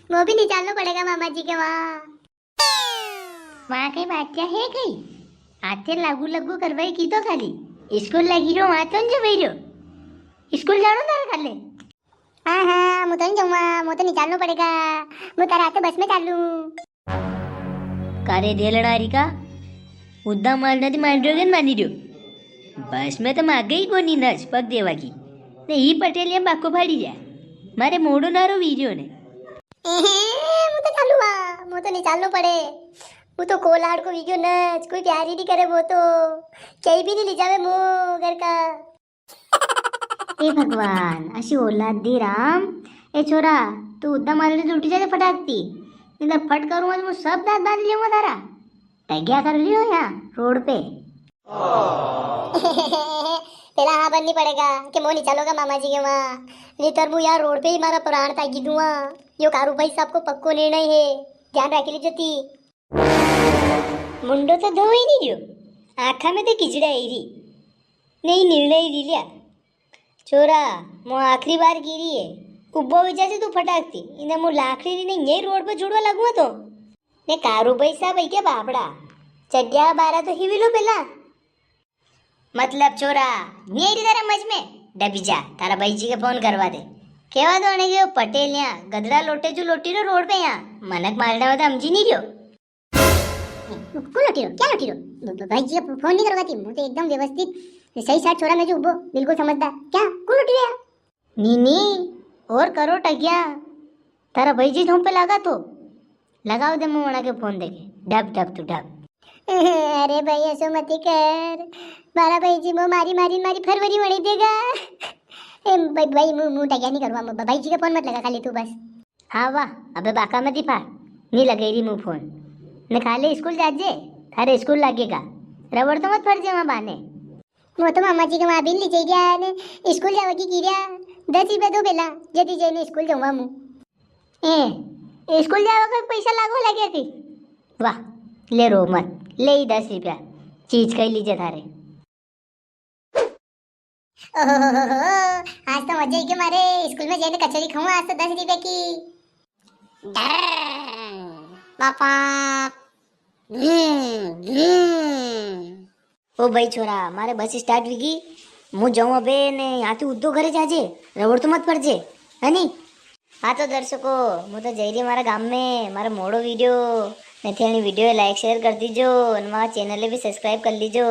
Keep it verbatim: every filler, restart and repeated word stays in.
वो भी निचालनो पड़ेगा मामा जी के वहाँ। वहाँ कई बात क्या है कई? आते लागू लगू करवाई की तो खाली। स्कूल लगी रो, वहाँ तो नी जवाई रो। स्कूल जानो तारे खाले। हाँ, हाँ, मु तो नी जाऊँगा, मु तो निचालनो पड़ेगा। मु तारे हाथे बस में चालूँ। कारे देलड़ा री का? उद्दा मारना थी मार रह्यो के नी मानी रह्यो? बस में तो मागे ही कोनी नस पग देवा की। ने ई पटेलिया बाको फाड़ी जा। मारे मोड़ो नारो वीरियो ने। एहे, मु तो चालूँ वा, मु तो निचालनो पड़े। मु तो कोलाड़ को वीरियो नस, कोई प्यार ही नी करे मो तो। कई भी नी ले जावे मो घर का। ए भगवान, अशी औलाद दी राम। ए छोरा, तू उद्दा मारे तो उठी जाजे फटाक थी। नी तो फट करूँगा तो मु सब दांत बांध लूँगा थारा। टग्या कर रियो यहाँ रोड पे। पेला हाँ बननी पड़ेगा कि मो निचालोगा मामा जी के वहाँ। नी तर मु यहाँ रोड पे ही मारा प्राण तागी दूँगा। यो कारू भाई साहब को पक्को निर्णय है, ध्यान राखी लीजो थी। मुंडो तो धोई नी रियो, आँखा में तो किचड़ा आई री। नी निर्णय ली लिया। छोरा, मो आखिरी बार की री है, उब्बो वई जाजे तू फटाक थी, इने मु लाकड़ी री ने यही रोड पे जुड़वा लगूँगा तो। ने कारू भाई साहब है क्या बापड़ा, चड्या बारा तो हिवी लो पेला। मतलब छोरा, नी आई री थारे मज में? डबी जा, थारा भाई जी के फोन करवा दे। केवा दो ने के पटेल यहाँ गदड़ा लोटे जो लोटी रो रोड पे, यहाँ मनक मारना होता, समझी नी रियो। कुण लोटी रो? क्या लोटी रो? ब-, ब-, भाई जी का फोन नी करवाती, मु तो एकदम व्यवस्थित, सही साठ छोरा में जो उबो, बिल्कुल समझदार। क्या? कुण लोटी रो यार? नी, नी, और करो टग्या। थारा भाई जी झोंपे लगा तो। लगाओ दे मु वणा के फोन देखे। ढप, ढप तू ढप। अरे भाई, ऐसो मती कर। मारा भाई जी मो मारी, मारी, मारी फरवरी वणी देगा। ए भाई, भाई, मु, मु टग्या नी करवा, मु, भाई जी का फोन मत लगा खाली तू बस। हाँ वाह, अबे बाका मती फाड़, नी लगई री मु फोन। ने खाले स्कूल जाजे, थारे स्कूल लागेगा। रवड़ तो मत फरजे वहाँ बाने। मो तो मामा जी के वहाँ भी नी ले जाई गया ने, स्कूल जावा की गिरिया, दस रुपया दो पेला, जदी जाई ने स्कूल जाऊँगा मु। ए, स्कूल जावा का पैसा लागो लगे थी? वाह, ले रो मत, ले ही दस रुपया, चीज कई लीजे थारे। ओहो, आज तो मजा ही के मारे स्कूल में जाने कचौरी खाऊं आज तो दस रुपए की। पापा। ओ भाई छोरा, मारे बस स्टार्ट विगी, मु जाऊं अबे ने यहाँ थी उद्दो घरे जाजे, रवड़ तो मत पड़जे, है नी? हाँ तो दर्शकों, मु तो जई री मारा गाम में, मारा मोड़ो वीडियो, ने थे अणी वीडियो लाइक शेयर कर दीजो, ने मारा चैनल भी सब्सक्राइब कर लीजो।